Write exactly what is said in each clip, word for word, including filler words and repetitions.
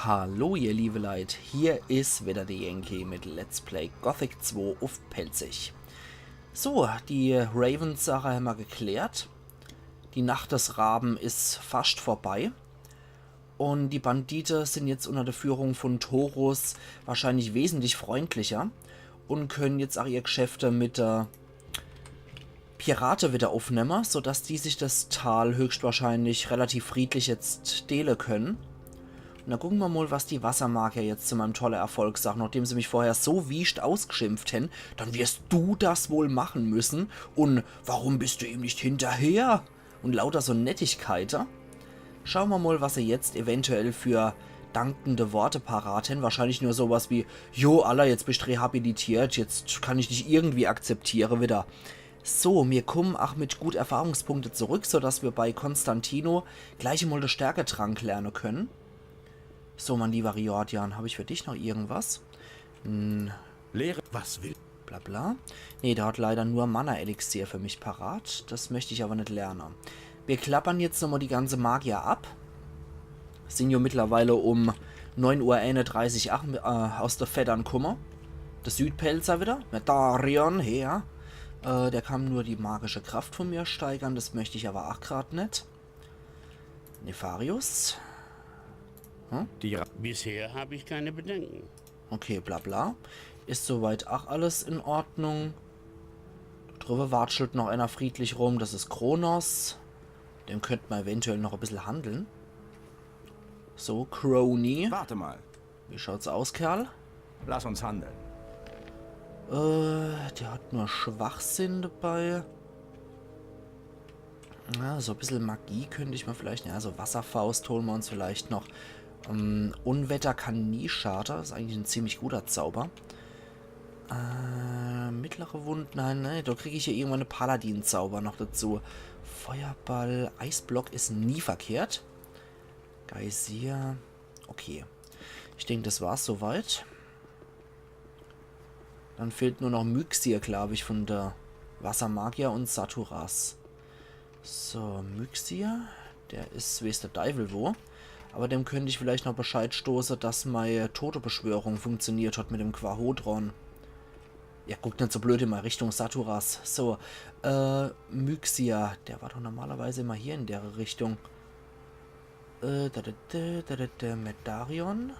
Hallo ihr liebe Leit, hier is wieder de Yankee mit Let's Play Gothic zwei uff Pälzisch. So, die Raven-Sache hämmer geklärt. Die Nacht des Raben is fascht vorbei. Un die Bandite sin jetzt unter der Führung von Torus wahrscheinlich wesentlich freundlicher un können jetzt auch ihr Geschäfte mit der Pirate wieder uffnemme, sodass die sich das Tal höchstwahrscheinlich relativ friedlich jetzt deele können. Un dann gucke mer mal, was die Wassermagier jetzt zu meinem tolle Erfolg sagen, nachdem se mich vorher so wiescht ausgeschimpft hän, dann wirst du das wohl machen müssen. Un warum bist du ihm nicht hinterher? Un lauter so Nettigkeite. Schaue mer mal, was se jetzt eventuell für dankende Worte parat hän. Wahrscheinlich nur sowas wie: „Jo, Alla, jetzt bist rehabilitiert, jetzt kann ich dich irgendwie akzeptiere wieder.“ So, mir kummen ach mit gut Erfahrungspunkte zurück, sodass mir bei Konstantino gleich mal de Stärketrank lerne können. So, mein lieber Riordian, hab ich für dich noch irgendwas? Hm, Lehre, was will? Bla bla. Nee, der hat leider nur Mana-Elixier für mich parat. Das möcht ich aber net lerne. Wir klappern jetzt nochmal die ganze Magier ab. Sin jo mittlerweile um neun Uhr einunddreißig ach, äh, aus der Feddern kumme. Der Südpälzer wieder. Medarion, her. Äh, der kann nur die magische Kraft von mir steigern. Das möcht ich aber ach grad net. Nefarius. Hm? Die Ra- Bisher habe ich keine Bedenken. Okay, bla bla. Is soweit ach alles in Ordnung. Drüber watschelt noch einer friedlich rum. Das is Kronos. Dem könnt mer eventuell noch e bissel handeln. So, Crony. Warte mal. Wie schaut's aus, Kerl? Lass uns handeln. Äh, der hat nur Schwachsinn dabei. Ja, so e bissel Magie könnt ich mir vielleicht, ja, so Wasserfaust holen wir uns vielleicht noch. Ähm, Unwetter kann nie schade, is eigentlich ein ziemlich guter Zauber. Äh, mittlere Wunden, nein, nein, da krieg ich ja irgendwann e Paladin-Zauber noch dazu. Feuerball, Eisblock is nie verkehrt. Geysir, okay. Ich denk, das war's soweit. Dann fehlt nur noch Myxir, glaub ich, von der Wassermagier und Saturas. So, Myxir, der is, weeß der Deiwel wo. Aber dem könnt ich vielleicht noch Bescheid stoße, dass mei Totebeschwörung funktioniert hat mit dem Quahodron. Ja, guckt net so blöd in mei Richtung, Saturas. So, äh, Myxir, der war doch normalerweise immer hier in dere Richtung. Äh, da, da, da, da, da, da, Medarion.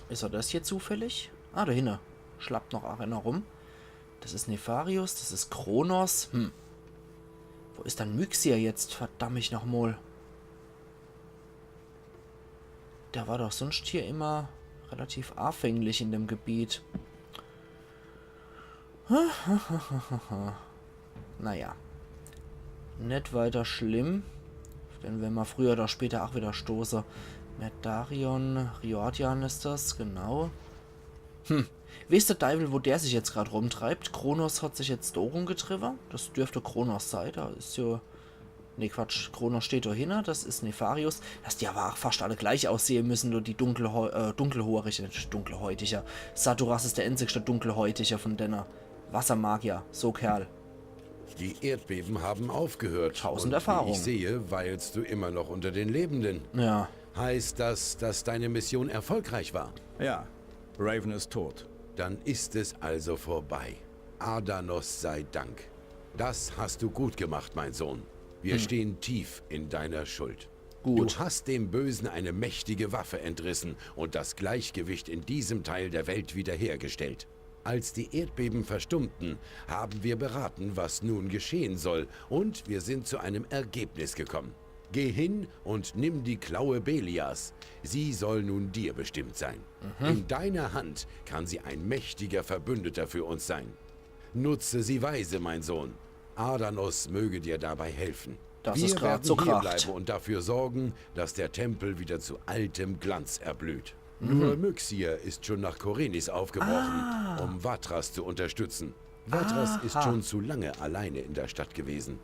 Is er das hier zufällig? Ah, dahinne. Schlappt noch einer rum. Das is Nefarius, das is Kronos. Hm. Wo is dann Myxir jetzt? Verdammt mich noch mol. Der war doch sonst hier immer relativ anfänglich in dem Gebiet. Naja. Net weiter schlimm. Den wern mer früher oder später ach wieder stoße. Medarion, Riordian is das, genau. Hm. Weeß der Deiwel, wo der sich jetzt grad rumtreibt? Kronos hat sich jetzt do rumgetriwwe. Das dürft Kronos sei. Da is jo Nee, Quatsch. Kronos steht do hinne, das is Nefarius. Dass die aber ach fascht alle gleich aussehe müssen, nur die dunkelhä-, äh, dunkelhorige, net dunkelhäutige. Saturas is der einzigste dunkelhäutige von denne Wassermagier. So, Kerl. Die Erdbeben haben aufgehört. Tausend Erfahrung. Und wie ich sehe, weilst du immer noch unter den Lebenden. Ja. Heißt das, dass deine Mission erfolgreich war? Ja. Raven ist tot. Dann ist es also vorbei. Adanos sei Dank. Das hast du gut gemacht, mein Sohn. Wir stehen tief in deiner Schuld. Gut. Du hast dem Bösen eine mächtige Waffe entrissen und das Gleichgewicht in diesem Teil der Welt wiederhergestellt. Als die Erdbeben verstummten, haben wir beraten, was nun geschehen soll, und wir sind zu einem Ergebnis gekommen. Geh hin und nimm die Klaue Beliars. Sie soll nun dir bestimmt sein. In deiner Hand kann sie ein mächtiger Verbündeter für uns sein. Nutze sie weise, mein Sohn. Adanos möge dir dabei helfen. Dass es grad so kracht. Wir werden hier bleiben und dafür sorgen, dass der Tempel wieder zu altem Glanz erblüht. Nur Myxir ist schon nach Khorinis aufgebrochen, um Vatras zu unterstützen. Vatras ist schon zu lange alleine in der Stadt gewesen.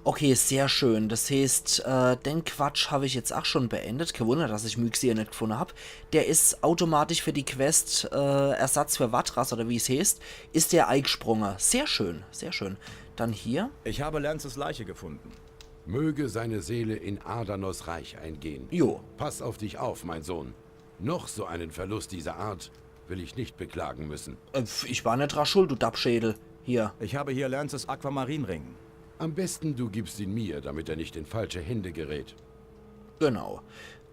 Okay, sehr schön. Das heeßt, äh, den Quatsch hab ich jetzt ach schon beendet. Kein Wunder, dass ich Myxir net gefunne hab. Der is automatisch für die Quest, äh, Ersatz für Vatras, oder wie's heeßt, is der eigsprunge. Sehr schön, sehr schön. Dann hier. Ich habe Lances Leiche gefunden. Möge seine Seele in Adanos Reich eingehen. Jo. Pass auf dich auf, mein Sohn. Noch so einen Verlust dieser Art will ich nicht beklagen müssen. Äh, pf, ich war net dra schuld, du Dappschädel. Hier. Ich habe hier Lances Aquamarin-Ring. Am besten, du gibst ihn mir, damit er nicht in falsche Hände gerät. Genau.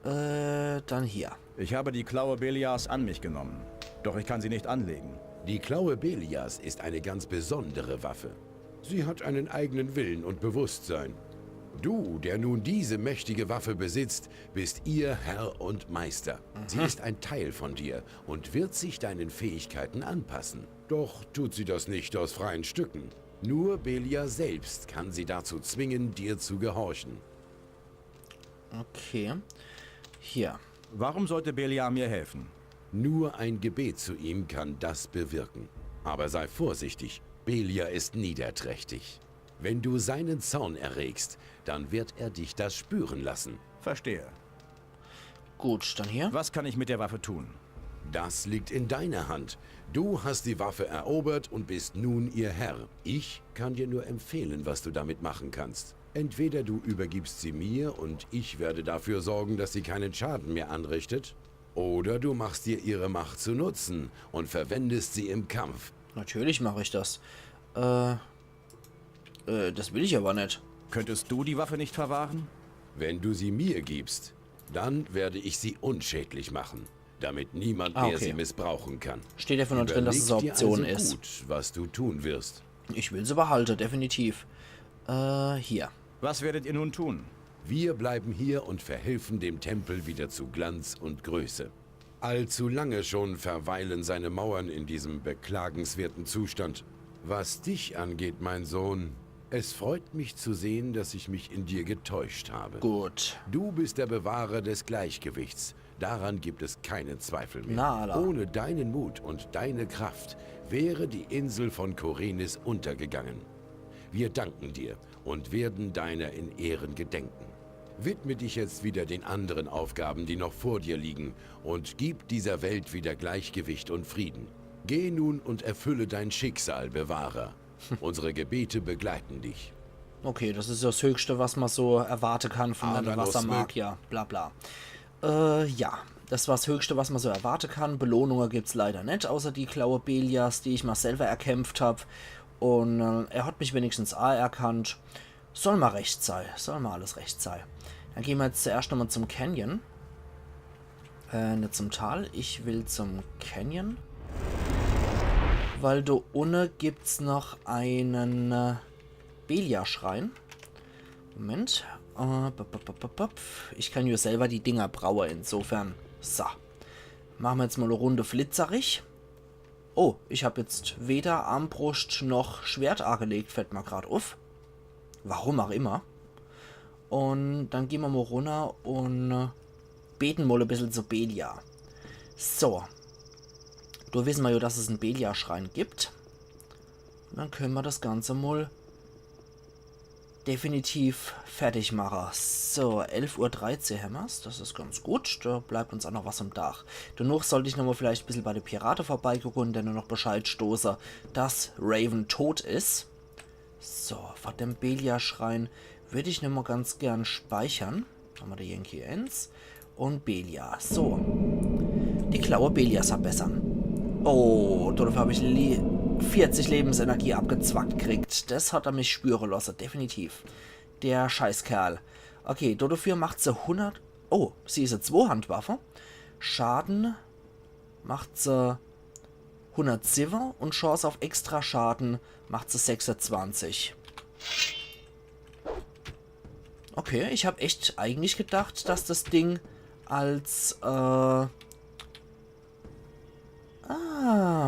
Äh, dann hier. Ich habe die Klaue Beliars an mich genommen. Doch ich kann sie nicht anlegen. Die Klaue Beliars ist eine ganz besondere Waffe. Sie hat einen eigenen Willen und Bewusstsein. Du, der nun diese mächtige Waffe besitzt, bist ihr Herr und Meister. Sie ist ein Teil von dir und wird sich deinen Fähigkeiten anpassen. Doch tut sie das nicht aus freien Stücken. Nur Beliar selbst kann sie dazu zwingen, dir zu gehorchen. Okay. Hier. Warum sollte Beliar mir helfen? Nur ein Gebet zu ihm kann das bewirken. Aber sei vorsichtig, Beliar ist niederträchtig. Wenn du seinen Zorn erregst, dann wird er dich das spüren lassen. Verstehe. Gut, dann hier. Was kann ich mit der Waffe tun? Das liegt in deiner Hand. Du hast die Waffe erobert und bist nun ihr Herr. Ich kann dir nur empfehlen, was du damit machen kannst. Entweder du übergibst sie mir und ich werde dafür sorgen, dass sie keinen Schaden mehr anrichtet, oder du machst dir ihre Macht zu Nutzen und verwendest sie im Kampf. Natürlich mache ich das. Äh, äh, das will ich aber net. Könntest du die Waffe nicht verwahren? Wenn du sie mir gibst, dann werde ich sie unschädlich machen, damit niemand Ah, mehr okay. sie missbrauchen kann. Steht ja von drin, dass es eine Überleg dir Option also ist. Gut, was du tun wirst. Ich will's behalte, definitiv. Äh, hier. Was werdet ihr nun tun? Wir bleiben hier und verhelfen dem Tempel wieder zu Glanz und Größe. Allzu lange schon verweilen seine Mauern in diesem beklagenswerten Zustand. Was dich angeht, mein Sohn, es freut mich zu sehen, dass ich mich in dir getäuscht habe. Gut. Du bist der Bewahrer des Gleichgewichts. Daran gibt es keinen Zweifel mehr. Na, alla. Ohne deinen Mut und deine Kraft wäre die Insel von Khorinis untergegangen. Wir danken dir und werden deiner in Ehren gedenken. Widme dich jetzt wieder den anderen Aufgaben, die noch vor dir liegen, und gib dieser Welt wieder Gleichgewicht und Frieden. Geh nun und erfülle dein Schicksal, Bewahrer. Unsere Gebete begleiten dich. Okay, das ist das Höchste, was man so erwarte kann von einem Adanos Wassermagier. Bla bla. Äh, ja. Das war das Höchste, was man so erwarte kann. Belohnunge gibt's leider net, außer die Klaue Beliars, die ich mal selber erkämpft hab. Und äh, er hat mich wenigstens anerkannt. Soll mal recht sei. Soll mal alles recht sei. Dann gehen wir jetzt zuerst nochmal zum Canyon. Äh, net zum Tal. Ich will zum Canyon. Weil da unne gibt's noch einen äh, Beliar-Schrein. Moment. Äh, bup, bup, bup, bup, bup. Ich kann ja selber die Dinger braue, insofern. So. Machen wir jetzt mal eine Runde Flitzerich. Oh, ich hab jetzt weder Armbrust noch Schwert agelegt, fällt mir grad uff. Warum auch immer. Und dann gehen wir mal runter und äh, beten mal ein bisschen zu Beliar. So. Da wissen wir ja, dass es einen Beliar-Schrein gibt. Und dann können wir das Ganze mal definitiv fertig mache. So, elf Uhr dreizehn hämmer's. Das ist ganz gut. Da bleibt uns auch noch was am Tag. Danach sollte ich nochmal vielleicht ein bisschen bei den Piraten vorbeigucken und denen noch Bescheid stoße, dass Raven tot ist. So, vor dem Beliar-Schrein würde ich nochmal ganz gern speichern. Haben wir den Yankee eins. Und Beliar. So. Die Klaue Beliars verbessern. Oh, dafür habe ich le vierzig Lebensenergie abgezwackt kriegt. Das hat er mich spüren lassen, definitiv. Der Scheißkerl. Okay, dafür macht sie hundert. Oh, sie ist eine Zweihandwaffe. Schaden macht sie hundertsieben und Chance auf extra Schaden macht sie sechsundzwanzig. Okay, ich hab echt eigentlich gedacht, dass das Ding als, äh, ah,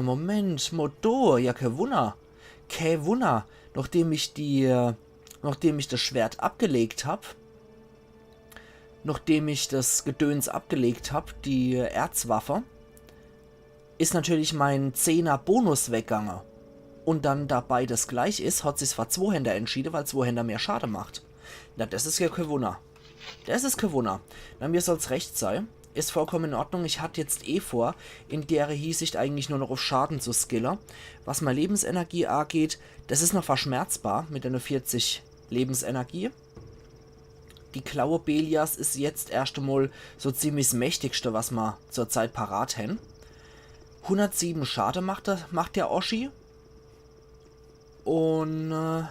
Moment, Motor, ja, kein Wunder. Kein Wunder, nachdem ich die, äh, nachdem ich das Schwert abgelegt hab, nachdem ich das Gedöns abgelegt hab, die Erzwaffe, ist natürlich mein Zehner Bonus weggegangen. Und dann, da beides gleich ist, hat sich's für Zweihänder entschieden, weil Zweihänder mehr Schaden macht. Na, das ist ja kein Wunder. Das ist kein Wunder. Na, mir soll's recht sei. Ist vollkommen in Ordnung. Ich hatte jetzt eh vor, in der Hinsicht eigentlich nur noch auf Schaden zu skillen. Was meine Lebensenergie angeht, das ist noch verschmerzbar mit einer vierzig Lebensenergie. Die Klaue Beliars is jetzt erscht emol so ziemlich 's Mächtigste, was ma zurzeit parat hen. Hundertsieben Schade macht der, macht der Oschi. Un äh,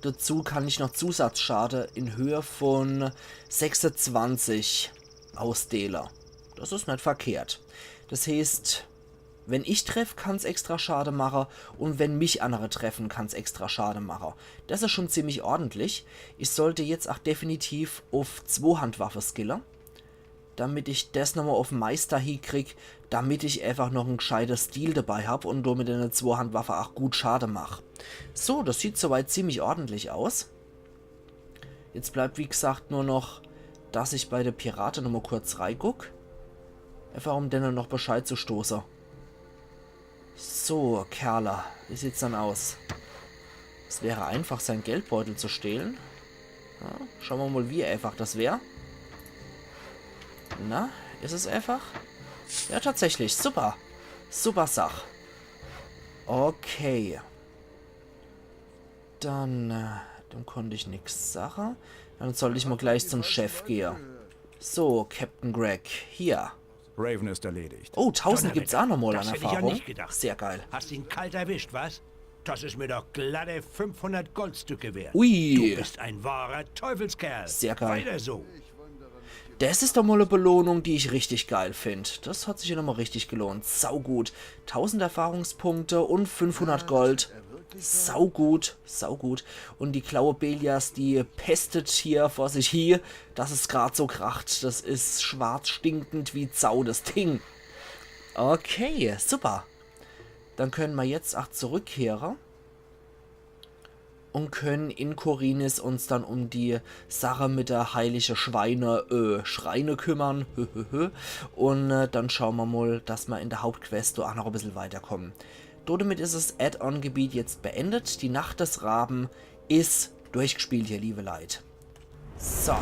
dazu kann ich noch Zusatzschade in Höhe von sechsundzwanzig ausdeele. Das is net verkehrt. Das heeßt, wenn ich treff, kann's extra Schade mache, un wenn mich annere treffen, kann's extra Schade mache. Das is schon ziemlich ordentlich. Ich sollte jetzt ach definitiv uff Zwohandwaffe skille, damit ich das nochmol uff Meister hiekrieg, damit ich einfach noch en gscheites Steel dabei hab un domit in de Zwohandwaffe ach gut Schade mach. So, das sieht soweit ziemlich ordentlich aus. Jetzt bleibt, wie gsacht, nur noch, dass ich bei de Pirate nochmol kurz reiguck. Einfach um denne noch Bescheid zu stoße. So, Kerle, wie sieht's dann aus? Es wäre einfach, sein Geldbeutel zu stehlen. Ja, schaue ma mol, wie einfach das wär. Na, is es einfach? Ja, tatsächlich. Super. Super Sach. Okay. Dann, äh, dem konnt ich nix sache. Dann sollt ich mol gleich zum Chef gehe. So, Captain Gregg, hier. Raven ist erledigt. Oh, tausend gibt's ach nochmol an Das hätt ich ja Erfahrung. Nicht gedacht. Sehr geil. Hast ihn kalt erwischt, was? Das ist mir doch glatte fünfhundert Goldstücke wert. Ui. Du bist ein wahrer Teufelskerl. Sehr geil. Weiter so. Das is doch mol e Belohnung, die ich richtig geil find. Das hat sich ja nochmol richtig gelohnt. Saugut. Tausend Erfahrungspunkte un fünfhundert Gold. Saugut, saugut. Un die Klaue Beliars, die pestet hier vor sich hie, dass es grad so kracht. Das is schwarz stinkend wie Sau, das Ding. Okay, super. Dann könne ma jetzt ach zurückkehre un könne in Khorinis uns dann um die Sache mit der heilige Schweine, äh, Schreine kümmere. Un äh, dann schaue ma mol, dass ma in der Hauptquest do ach noch e bissel weiterkomme. Domit is es Add-on-Gebiet jetzt beendet. Die Nacht des Raben is durchgespielt hier, liebe Leit. So,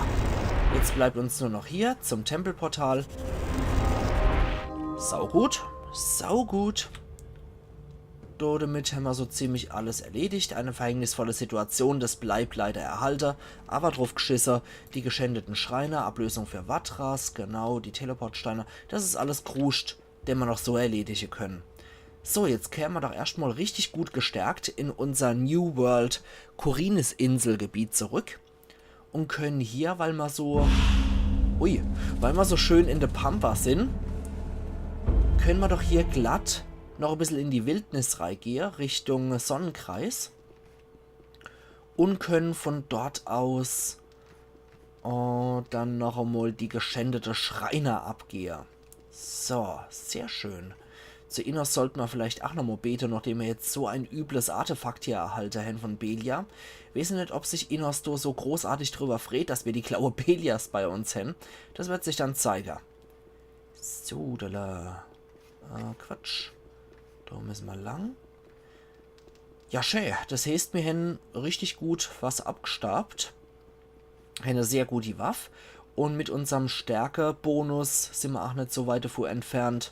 jetzt bleibt uns nur noch hier zum Tempelportal. Saugut, saugut. Domit hämmer so ziemlich alles erledigt. Eine verhängnisvolle Situation, das bleibt leider erhalte. Aber druff gschisse, die geschändeten Schreine, Ablösung für Vatras, genau, die Teleportsteine, das is alles Kruscht, den ma noch so erledige könne. So, jetzt kehre ma doch erscht mol richtig gut gestärkt in unser New World Khorinis-Inselgebiet zurück un könne hier, weil ma so, ui, weil ma so schön in de Pampa sin, könne ma doch hier glatt noch e bissel in die Wildnis reigehe, Richtung Sonnenkreis. Un könne von dort aus äh, dann noch emol die geschändete Schreine abgehe. So, sehr schön. Zu Innos sollt ma vielleicht ach nochmol bete, nachdem ma jetzt so ein übles Artefakt hier erhalte hen von Beliar. Weeß ich net, ob sich Innos do so großartig drüber freet, dass mir die Klaue Beliars bei uns hen. Das wird sich dann zeige. So, da, da. Äh, Quatsch. Do müsse ma lang. Ja, schä. Das heeßt, mir hen richtig gut was abgestaabt. Hen e sehr gute Waff. Un mit unserm Stärke-Bonus sin ma ach net so weit davor entfernt,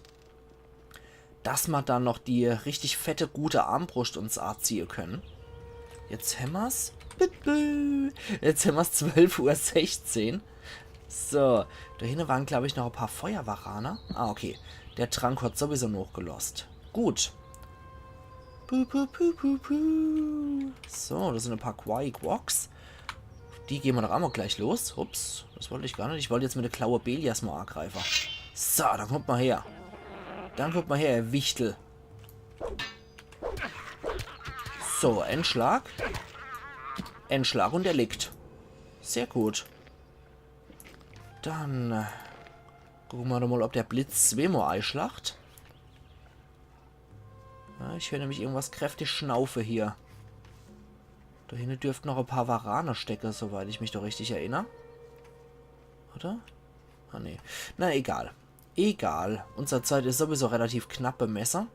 dass ma dann noch die richtig fette, gute Armbruscht uns aziehe könne. Jetzt hämmer's. Bü, bü. Jetzt hämmer's zwölf Uhr sechzehn. So, do hinne waren, glaub ich, noch e paar Feuerwarane. Ah, okay. Der Trank hat sowieso nochgelost. Gut. Pu, pu, pu, pu, pu. So, das sin e paar Quai-Quox. Die gehn ma doch ach mol gleich los. Ups, das wollt ich gar net. Ich wollt jetzt mit de Klaue Beliars mol agreife. So, dann kommt mol her. Dann kommt mol her, ihr Wichtel. So, ein Schlag. Ein Schlag un er liegt. Sehr gut. Dann äh, gucke ma doch mol, ob der Blitz zweemol eischlacht. Ja, ich hör nämlich irgendwas kräftig schnaufe hier. Do hinne dürfte noch e paar Warane stecke, soweit ich mich do richtig erinner. Oder? Ah, nee. Na, egal. Egal. Unser Zeit is sowieso relativ knapp bemesse.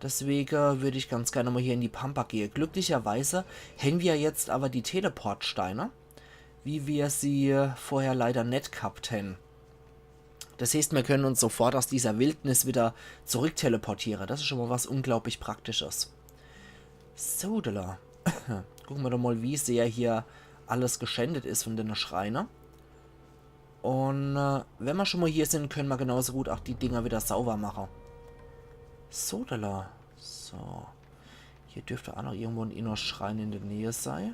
Deswege würd ich ganz gern mol hier in die Pampa gehe. Glücklicherweise hen mir jetzt aber die Teleportsteine, wie mir sie vorher leider net gehabt hen. Das heeßt, mir könne uns sofort aus dieser Wildnis wieder zurückteleportiere. Das is schon mol was unglaublich Praktisches. So, da. Gucke ma doch mol, wie sehr hier alles geschändet is von dene Schreine. Un äh, wenn ma schon mol hier sin, könne ma genauso gut auch die Dinger wieder sauber mache. Sodala. So. Hier dürft auch noch irgendwo en Innos-Schrein in de Nähe sei.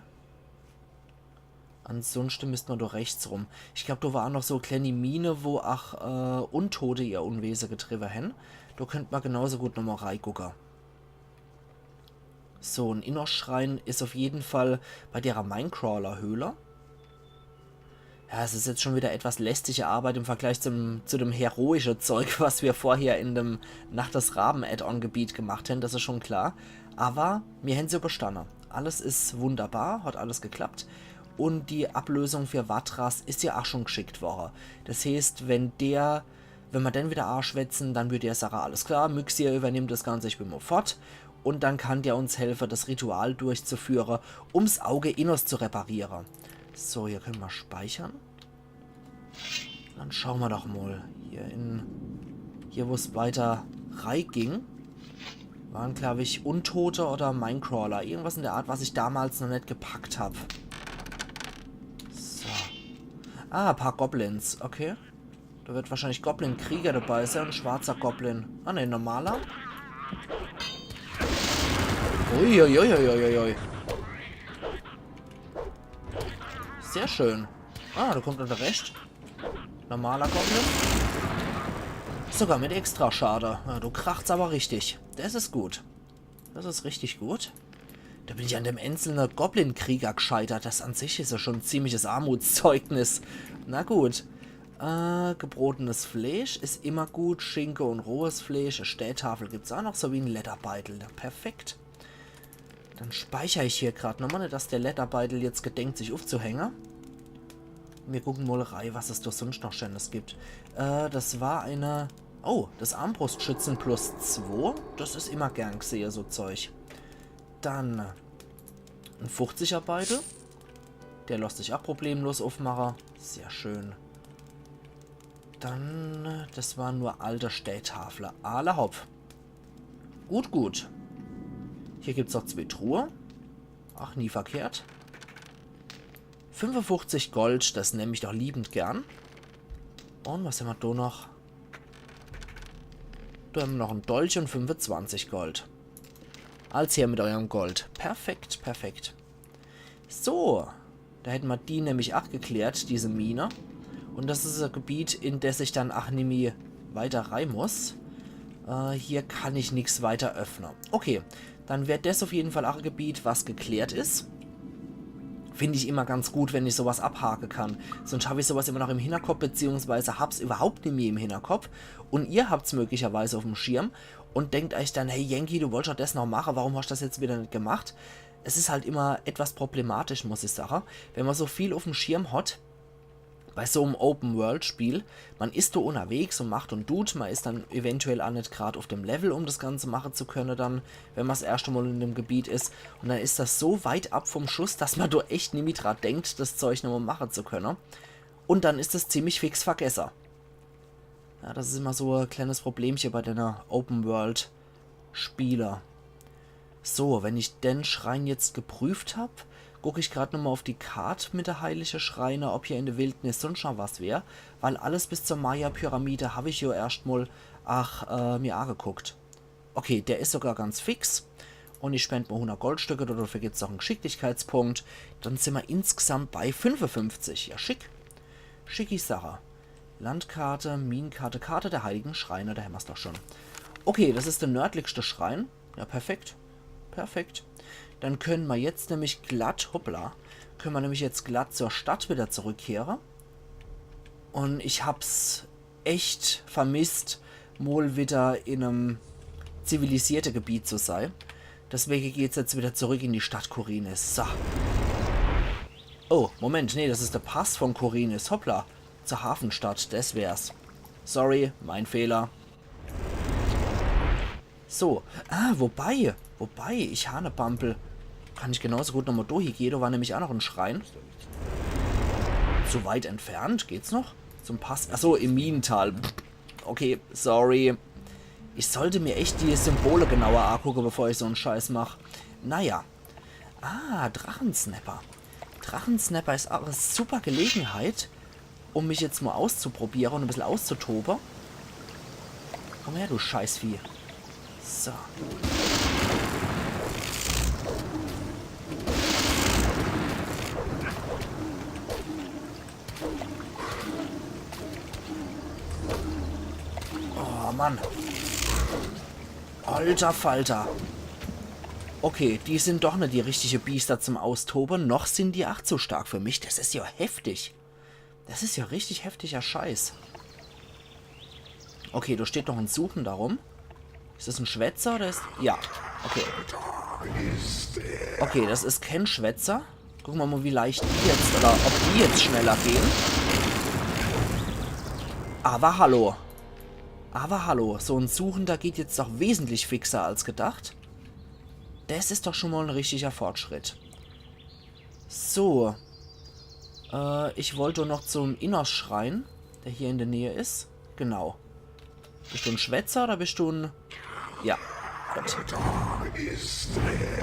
Ansunschte müsst ma do rechts rum. Ich glaub, do war auch noch so e kleeni Mine, wo auch äh, Untote ihr Unwese getriebe hen. Do könnt ma genauso gut nochmol reigucke. So, en Innos-Schrein is auf jeden Fall bei derer Minecrawler-Höhle. Ja, es is jetzt schon wieder etwas lästige Arbeit im Vergleich zum, zu dem heroische Zeug, was wir vorher in dem Nacht des Raben-Add-on-Gebiet gemacht hen, das is schon klar. Aber mir hen se überstanne. Alles is wunderbar, hat alles geklappt. Un die Ablösung für Vatras is ja auch schon geschickt worre. Das heeßt, wenn der, wenn ma den wieder aaschwätzen, dann würd der sage, alles klar, Myxir übernimmt das Ganze, ich bin mol fort. Un dann kann der uns helfe, das Ritual durchzuführe, um's Auge Innos zu repariere. So, hier könne ma speichern. Dann schaue ma doch mol hier in, hier wo's weiter reiging. Waren, glaub ich, Untote oder Minecrawler. Irgendwas in der Art, was ich damals noch net gepackt hab. So. Ah, paar Goblins. Okay. Da wird wahrscheinlich Goblin-Krieger dabei sein. Schwarzer Goblin. Ah, ne, normaler. Uiuiuiuiui. Sehr schön. Ah, da kommt unser Rest. Normaler Goblin. Sogar mit Extraschade. Ja, du krachst aber richtig. Das is gut. Das is richtig gut. Da bin ich an dem einzelne Goblin-Krieger gescheitert. Das an sich is ja schon e ziemliches Armutszeugnis. Na gut. Äh, gebrotenes Fleisch is immer gut. Schinke un rohes Fleisch. E Steetafel gibt's auch noch, sowie en Lederbeitel. Ja, perfekt. Dann speicher ich hier grad nochmol, net dass der Lederbeitel jetzt gedenkt, sich ufzuhänge. Mir gucken mol rei, was es do sunscht noch Schönes gibt. Äh, das war eine... Oh, das Armbrustschützen plus zwei. Das is immer gern gesehe, so Zeug. Dann en fuchziger Beitel. Der losst sich auch problemlos ufmache. Sehr schön. Dann, äh, das waren nur alte Steetafle. Alla hopp. Gut, gut. Hier gibt's noch zwee Truhe. Ach, nie verkehrt. Fünfundfuchzig Gold, das nemm ich doch liebend gern. Un was hämmer do noch? Do hämmer noch en Dolch un fünfezwanzig Gold. Als her mit eurem Gold. Perfekt, perfekt. So, da hätte ma die nämlich ach geklärt, diese Mine. Un das is e Gebiet, in das ich dann ach nimmi weiter rei muss. Äh, hier kann ich nix weiter öffne. Okay, dann wär das auf jeden Fall ach e Gebiet, was geklärt is. Find ich immer ganz gut, wenn ich sowas abhake kann. Sonst hab ich sowas immer noch im Hinterkopf, beziehungsweise hab's überhaupt nimmi im Hinterkopf. Un ihr habt's möglicherweise auf'm Schirm un denkt euch dann, hey Yankee, du wolltst doch das noch mache, warum hast du das jetzt wieder net gemacht? Es is halt immer etwas problematisch, muss ich sage, wenn ma so viel auf'm Schirm hat bei so'm Open-World-Spiel. Ma is do unnerwegs un macht un dut, ma is dann eventuell ach net grad auf dem Level, um das Ganze mache zu könne dann, wenn ma's erschte Mal in dem Gebiet is. Un dann is das so weit ab vom Schuss, dass ma do echt nimmi dra denkt, das Zeug nochmal mache zu könne. Un dann is das ziemlich fix vergesse. Ja, das is immer so e kleines Problemche bei dene Open-World-Spiele. So, wenn ich den Schrein jetzt geprüft hab, guck ich grad nochmal auf die Kart mit der heilige Schreine, ob hier in der Wildnis sonst noch was wär, weil alles bis zur Maya-Pyramide hab ich jo erscht mal, ach, äh, mir ageguckt. Okay, der is sogar ganz fix. Un ich spend mal hundert Goldstücke, dafür gibt's noch en Geschicklichkeitspunkt. Dann sin ma insgesamt bei fünfundfünfzig. Ja, schick. Schicki Sache. Landkarte, Minenkarte, Karte der heiligen Schreine, da hämmer's doch schon. Okay, das is der nördlichste Schrein. Ja, perfekt. Perfekt. Dann könne ma jetzt nämlich glatt, hoppla, könne ma nämlich jetzt glatt zur Stadt wieder zurückkehre. Un ich hab's echt vermisst, mal wieder in em zivilisierte Gebiet zu sei. Deswege geht's jetzt wieder zurück in die Stadt Khorinis. So. Oh, Moment, nee, das is der Pass von Khorinis. Hoppla. Zur Hafenstadt, das wär's. Sorry, mein Fehler. So, ah, wobei, wobei, ich Hanepampel, kann ich genauso gut nochmal do hie gehe, do war nämlich ach noch en Schrein. Zu weit entfernt, geht's noch? Zum Pass, ach so, im Minental. Okay, sorry. Ich sollte mir echt die Symbole genauer agucke, bevor ich so en Scheiß mach. Naja. Ah, Drachensnapper. Drachensnapper is ach e super Gelegenheit, um mich jetzt mol auszuprobiere un e bissel auszutobe. Komm her, du Scheißvieh. So. Oh Mann. Alter Falter. Okay, die sin doch net die richtige Biester zum Austobe. Noch sin die ach zu stark für mich. Das is ja heftig. Das is ja richtig heftiger Scheiß. Okay, do steht noch en Suchender rum. Is das en Schwätzer oder is... Ja, okay. Okay, das is kän Schwätzer. Gucke mer mol, wie leicht die jetzt, oder ob die jetzt schneller gehn. Awwer hallo. Awwer hallo, so en Suchender geht jetzt doch wesentlich fixer als gedacht. Das is doch schon mol en richtiger Fortschritt. So. Äh, ich wollt doch noch zum Innos-Schrein, der hier in der Nähe is. Genau. Bist du en Schwätzer oder bist du en... Ja. Gut.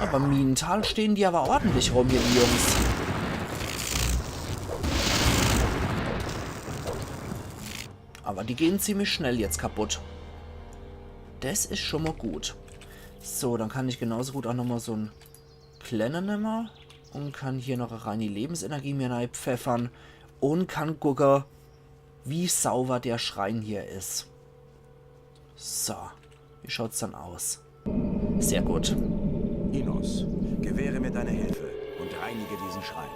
Awwer im Minental stehn die awwer ordentlich rum hier, die Jungs. Awwer die gehn ziemlich schnell jetzt kaputt. Das is schon mol gut. So, dann kann ich genauso gut ach noch mol so en Klenne nemme un kann hier noch e reini Lebensenergie mir reipfeffern un kann gucke, wie sauber der Schrein hier is. So, wie schaut's dann aus? Sehr gut. Innos, gewähre mir deine Hilfe und reinige diesen Schrein.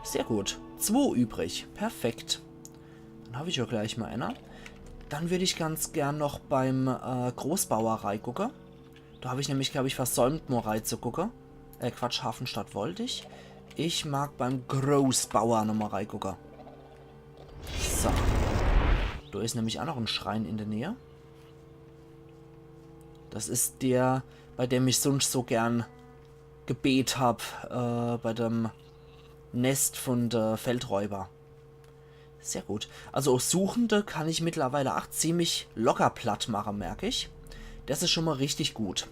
Sehr gut. Zwo übrig. Perfekt. Dann hab ich jo gleich mol einer. Dann würd ich ganz gern noch beim, äh, Großbauer reigucke. Do hab ich nämlich, glaub ich, versäumt, mol reizugucke. Äh, Quatsch, Hafenstadt wollt ich. Ich mag beim Großbauer nochmol reigucke. So. Do is nämlich ach noch en Schrein in der Nähe. Das is der, bei dem ich sunscht so gern gebet hab, äh, bei dem Nest von de Feldräuber. Sehr gut. Also Suchende kann ich mittlerweile ach ziemlich locker platt mache, merk ich. Das is schon mol richtig gut.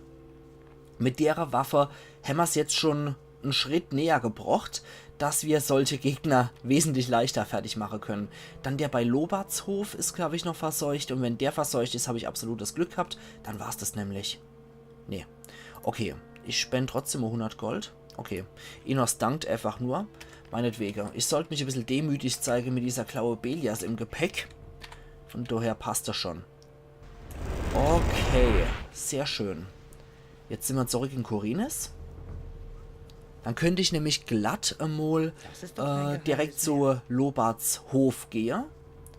Mit dere Waffe hämmer's jetzt schon en Schritt näher gebrocht, dass mir solche Gegner wesentlich leichter fertig mache können. Dann der bei Lobarts Hof is, glaub ich, noch verseucht. Un wenn der verseucht is, hab ich absolutes Glück gehabt. Dann war's das nämlich. Nee. Okay, ich spend trotzdem mol hundert Gold. Okay, Innos dankt einfach nur. Meinetwege. Ich sollt mich e bissel demütig zeige mit dieser Klaue Beliars im Gepäck. Von daher passt das schon. Okay, sehr schön. Jetzt sin mer zurück in Khorinis. Dann könnt ich nämlich glatt emol, äh, direkt zu Lobarts Hof gehe.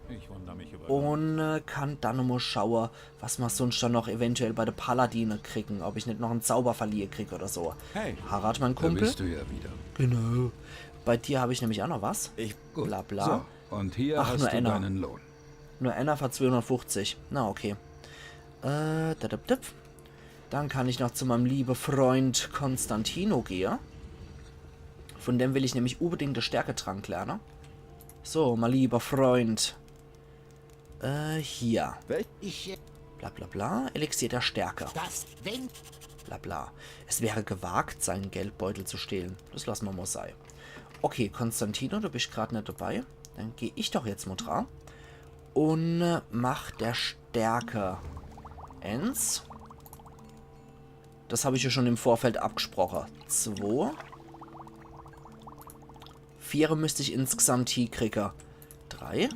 Ich wundere mich über... Un, äh, kann dann emol schaue, was mer sunscht dann noch eventuell bei de Paladine kriegen, ob ich net noch en Zauber verliehe krieg oder so. Hey, Harad, mein Kumpel. Da bist du ja wieder. Genau. Bei dir hab ich nämlich ach noch was. Ich... Gut. Bla bla. So, und hier hast du deinen Lohn. Ach, nur einer. Nur einer für zweihundertfünfzig. Na, okay. Äh, da, da, da. Dann kann ich noch zu meinem liebe Freund Konstantino gehe. Von dem will ich nämlich unbedingt de Stärketrank lerne. So, mein lieber Freund. Äh, hier. Wel-, ich... Bla, bla, bla. Elixier der Stärke. Das, wenn... Bla, bla. Es wäre gewagt, seinen Geldbeutel zu stehlen. Das lass mer mol sei. Okay, Konstantino, du bist grad net dabei. Dann geh ich doch jetzt mol dra. Un, äh, mach der Stärke ens. Das hab ich ja schon im Vorfeld abgesproche. Zwo. Viere müsst ich insgesamt hiekriege. Drei.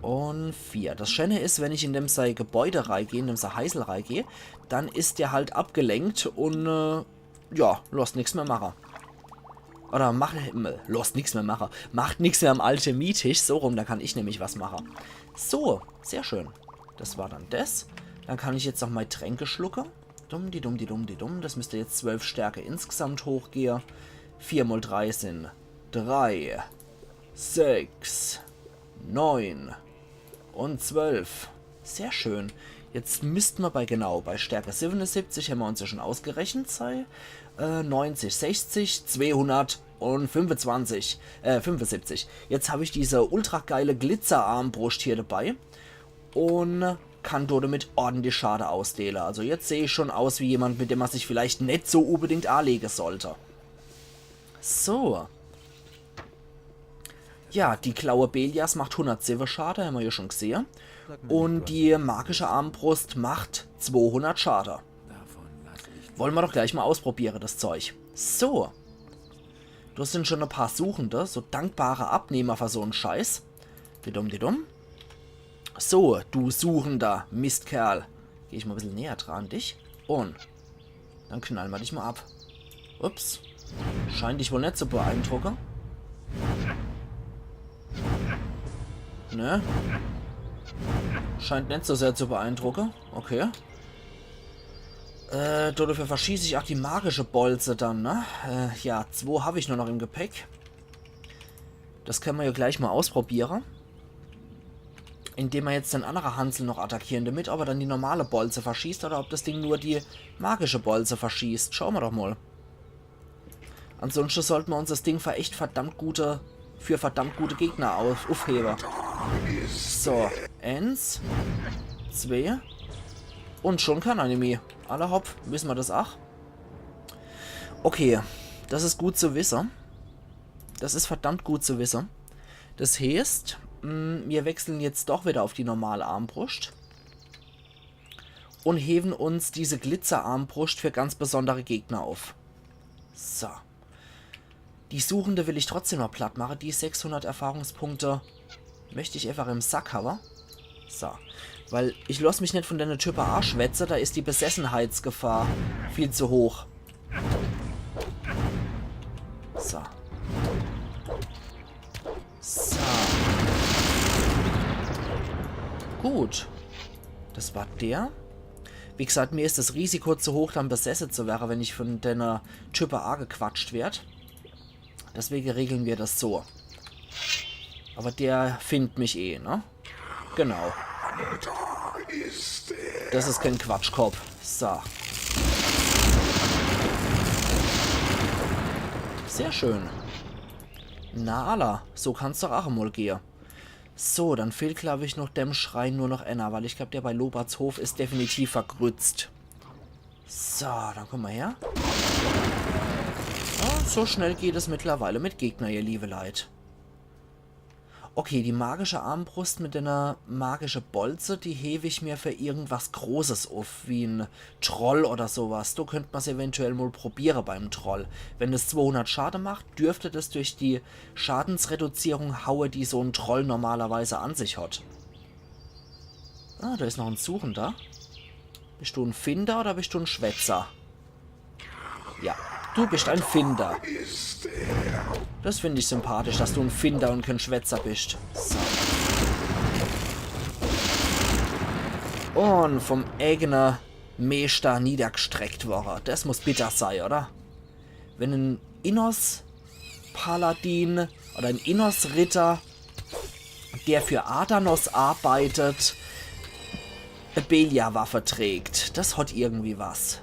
Un vier. Das Schöne is, wenn ich in dem sei Gebäude reigeh, in dem sei Heisel reigeh, dann is der halt abgelenkt un, äh, ja, losst nix mehr mache. Oder macht, losst nix mehr mache. Macht nix mehr am Alchemietisch, so rum, da kann ich nämlich was mache. So, sehr schön. Das war dann das. Dann kann ich jetzt noch mei Tränke schlucke. Dumm, di dumm, di dumm, di dumm. Das müsst jetzt zwölf Stärke insgesamt hochgehe. Vier mol drei sin drei, sechs, neun un zwölf. Sehr schön. Jetzt misst mer bei, genau, bei Stärke siebenundsiebzig hämmer uns ja schon ausgerechnet, sei, äh, neunzig, sechzig, zweihundert un fünfundzwanzig, äh, fünfundsiebzig. Jetzt hab ich diese ultra geile Glitzerarmbruscht hier dabei un kann dodemit ordentlich Schade ausdeele. Also jetzt seh ich schon aus wie jemand, mit dem mer sich vielleicht net so unbedingt anlege sollte. So. Ja, die Klaue Beliars macht hundertsiwwe Schade, hämmer jo schon gsehe. Un die magische Armbrust macht zwohundert Schade. Wolle mer doch gleich mol ausprobiere, das Zeug. So. Do sin schon e paar Suchende, so dankbare Abnehmer für so'n Scheiß. Didum, didum. So, du suchender Mistkerl. Geh ich mol e bissel näher dran an dich. Un dann knall mer dich mol ab. Ups. Scheint dich wohl net zu beeindrucke. Ne? Scheint net so sehr zu beeindrucke. Okay. Äh, dodefür verschieß ich ach die magische Bolze dann, ne? Äh, ja, zwo hab ich nur noch im Gepäck. Das kenne mer jo gleich mol ausprobiere. Indem mer jetzt den annere Hansel noch attackiere demit, ob er dann die normale Bolze verschießt oder ob das Ding nur die magische Bolze verschießt. Schaue mer doch mol. Ansonschte sollte mer uns das Ding für echt verdammt gute, für verdammt gute Gegner auf, ufhewe. So, eens, zwee. Un schon kann er nimmi. Alla hopp, wisse mer das ach. Okay, das is gut zu wisse. Das is verdammt gut zu wisse. Das heeßt, mm, mir wechseln jetzt doch wieder auf die normale Armbruscht. Un hewen uns diese Glitzerarmbruscht für ganz besondere Gegner auf. So. Die Suchende will ich trotzdem noch platt mache. Die sechshundert Erfahrungspunkte möcht ich einfach im Sack hawe. So. Weil ich loss mich net von denne Type aschwätze, da is die Besessenheitsgefahr viel zu hoch. So. So. Gut. Das war der. Wie gesagt, mir is das Risiko zu hoch, dann besesse zu werre, wenn ich von denne Type agequatscht werd. Deswege regle mer das so. Aber der findt mich eh, ne? Genau. Das is kein Quatschkopf. So. Sehr schön. Na alla, so kann's doch ach emol gehe. So, dann fehlt, glaub ich, noch dem Schrein nur noch einer, weil ich glaub, der bei Loberts Hof is definitiv vergrützt. So, dann komm mol her. Un so schnell geht es mittlerweile mit Gegner, ihr liebe Leit. Okay, die magische Armbrust mit einer magische Bolze, die hew ich mir für irgendwas Großes uff, wie en Troll oder sowas. Do könnt mer's eventuell mol probiere beim Troll. Wenn es zwohundert Schade macht, dürfte das durch die Schadensreduzierung haue, die so en Troll normalerweise an sich hat. Ah, da is noch en Suchender. Bist du en Finder oder bist du en Schwätzer? Ja, du bist ein Finder. Das find ich sympathisch, dass du en Finder un kein Schwätzer bist. So. Un vom eigene Meester niedergestreckt worre. Das muss bitter sei, oder? Wenn en Innos-Paladin oder en Innos-Ritter, der für Adanos arbeitet, e Beliar-Waffe trägt. Das hat irgendwie was.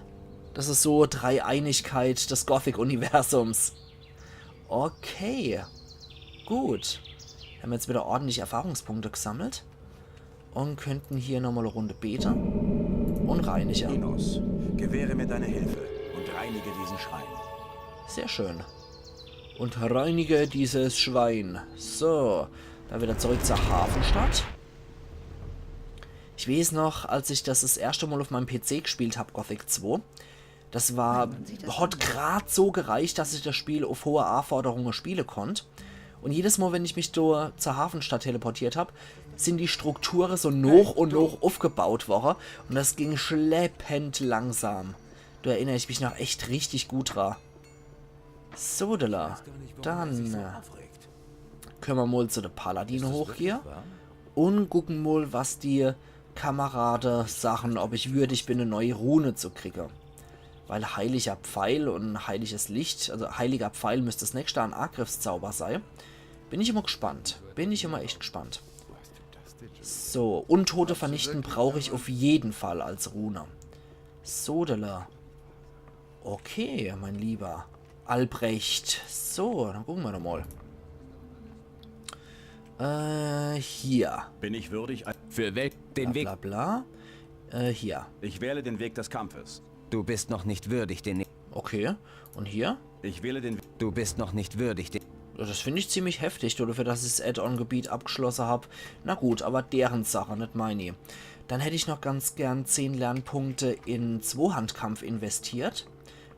Das is so Dreieinigkeit des Gothic-Universums. Okay. Gut. Hämmer jetzt wieder ordentlich Erfahrungspunkte gesammelt. Un könnten hier nochmal e Runde bete. Un reinige. Innos, gewähre mir deine Hilfe und reinige diesen Schrein. Sehr schön. Und reinige dieses Schwein. So, dann wieder zurück zur Hafenstadt. Ich weeß noch, als ich das das erste Mal auf meinem P C gespielt hab, Gothic zwei, das war, hat grad so gereicht, dass ich das Spiel auf hohe Anforderungen spiele konnt. Und jedes Mal, wenn ich mich do zur Hafenstadt teleportiert hab, sind die Strukture so noch und noch aufgebaut worre und das ging schleppend langsam. Do erinner ich mich noch echt richtig gut dra. So, Della. Dann äh, könne mer mal zu de Paladine hochgehe und gucken mal, was die Kamerade sachen, ob ich würdig bin, e neue Rune zu kriege. Weil heiliger Pfeil und heiliges Licht, also heiliger Pfeil müsst das nächste an Angriffszauber sei. Bin ich immer gespannt. Bin ich immer echt gespannt. So, Untote vernichten brauch ich auf jeden Fall als Rune. Sodele. Okay, mein lieber Albrecht. So, dann gucken wir doch mal. Äh, hier. Bin ich würdig? Für wel den Weg? Bla, bla, bla. Äh, hier. Ich wähle den Weg des Kampfes. Du bist noch nicht würdig, den. Okay. Und hier? Ich wähle den. Du bist noch nicht würdig, den. Ja, das find ich ziemlich heftig, du, dafür, dass ich das Add-on-Gebiet abgeschlosse hab. Na gut, aber deren Sache, net meini. Dann hätt ich noch ganz gern zehn Lernpunkte in Zwohandkampf investiert.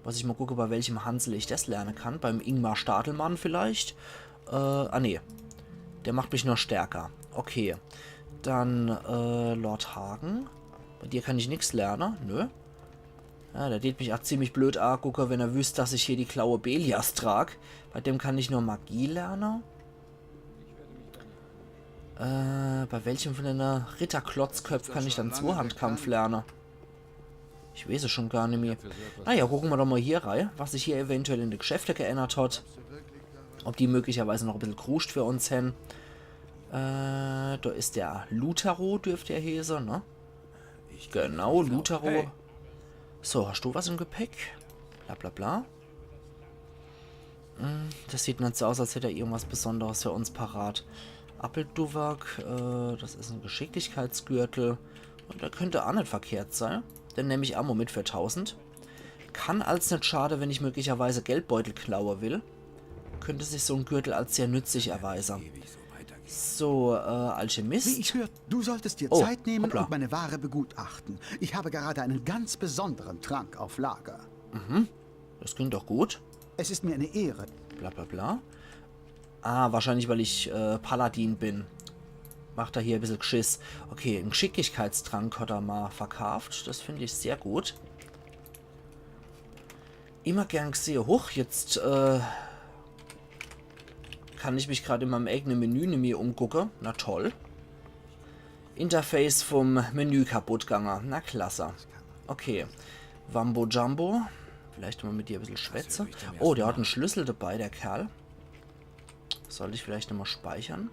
Muss ich mal gucke, bei welchem Hansel ich das lerne kann. Beim Ingmar Stadelmann vielleicht. Äh, ah nee. Der macht mich nur stärker. Okay. Dann, äh, Lord Hagen. Bei dir kann ich nix lerne. Nö. Ja, der tät mich auch ziemlich blöd angucke, wenn er wüsst, dass ich hier die Klaue Beliars trag. Bei dem kann ich nur Magie lerne. Äh, bei welchem von den Ritterklotzköpf kann ich dann Zwohandkampf lerne? Ich weiß es schon gar nimmi. Naja, gucke mer doch mal hier rei, was sich hier eventuell in de Geschäfte geändert hat. Ob die möglicherweise noch e bissel Kruscht für uns hän. Äh, da is der Lutaro, dürft er hier sein, ne? Genau, Lutaro. So, hast du was im Gepäck? Bla bla bla. Hm, das sieht net so aus, als hätt er irgendwas Besonderes für uns parat. Appelduwak, äh, das is en Geschicklichkeitsgürtel. Und der könnt auch net verkehrt sein. Den nemm ich auch mal mit für tausend. Kann als net schade, wenn ich möglicherweise Geldbeutel klaue will. Könnte sich so en Gürtel als sehr nützlich erweise. So, äh, Alchemist. Wie ich hörte, du solltest dir Oh, Zeit nehmen hoppla. und meine Ware begutachten. Ich habe gerade einen ganz besonderen Trank auf Lager. Das klingt doch gut. Es ist mir eine Ehre. Bla bla bla. Ah, wahrscheinlich, weil ich äh, Paladin bin. Macht er hier e bissel Gschiss. Okay, en Geschicklichkeitstrank hat er mal verkauft. Das find ich sehr gut. Immer gern gsehe. Huch, jetzt äh, kann ich mich grad in meinem eigene Menü nimmi umgucke. Na toll. Interface vom Menü kaputt gange. Na klasse. Okay. Wambo Jumbo. Vielleicht mal mit dir e bissel schwätze. Oh, der hat en Schlüssel dabei, der Kerl. Sollt ich vielleicht nochmal speichere.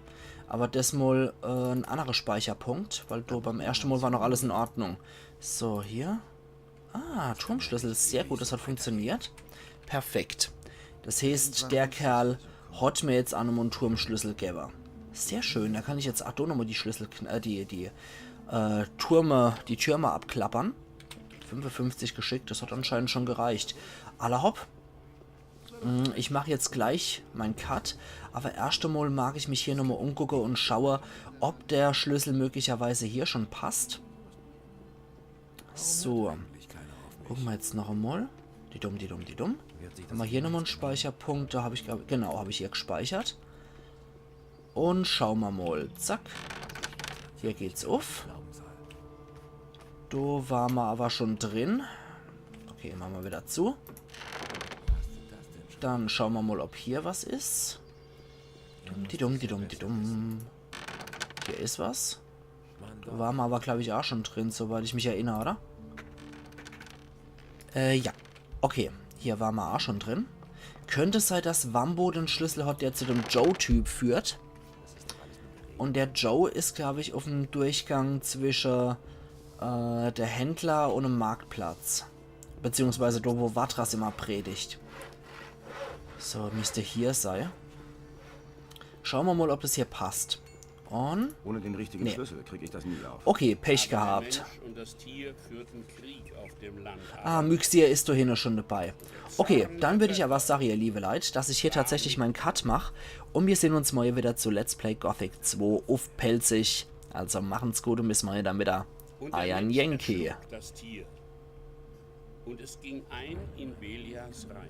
Aber das mal äh, en anderer Speicherpunkt, weil du beim ersten Mal war noch alles in Ordnung. So, hier. Ah, Turmschlüssel, sehr gut, das hat funktioniert. Perfekt. Das heißt, der Kerl hat mir jetzt auch nochmal en Turmschlüssel gewwe. Sehr schön, da kann ich jetzt auch nochmal die Schlüssel, kn- äh, die, die äh, Türme, die Türme abklappern. Fünfundfünfzig Geschick, das hat anscheinend schon gereicht. Alla hopp. Mm, ich mach jetzt gleich mein Cut, aber erst einmal mag ich mich hier nochmal umgucke und schaue, ob der Schlüssel möglicherweise hier schon passt. So. Gucke mer jetzt noch einmal. Die dumm, die dumm, die dumm. Hämmer hier nochmal en Speicherpunkt? Da hab ich, glaub, genau, hab ich hier gespeichert. Und schaue mer mal. Zack. Hier geht's uff. Do ware mer aber schon drin. Okay, mache mer wieder zu. Dann schaue mer mal, ob hier was is. Dumm, die dumm, die dumm, die dumm. Hier is was. Do ware mer aber, glaub ich, auch schon drin, soweit ich mich erinner, oder? Äh, ja. Okay, hier ware mer auch schon drin. Könnte sei, dass Wambo den Schlüssel hat, der zu dem Joe-Typ führt. Und der Joe is, glaub ich, uff'm Durchgang zwische äh, der Händler und em Marktplatz. Beziehungsweise do, wo Vatras immer predigt. So, müsst hier sei. Schaue mer mal, ob das hier passt. Und Ohne den richtigen Nee. Schlüssel krieg ich das nie auf. Okay, Pech gehabt. Mensch und das Tier führten Krieg auf dem Land. Ah, Myxir is do hinne schon dabei. Okay, dann würd ich aber sage, ihr liebe Leit, dass ich hier tatsächlich mein Cut mach. Und mir sehn uns morje wieder zu Let's Play Gothic zwei uff Pälzisch. Also machen's gut und bis morje dann wieder. Und der Eier Mensch Yankee. erschlug das Tier. Und es ging ein in Beliars Reich.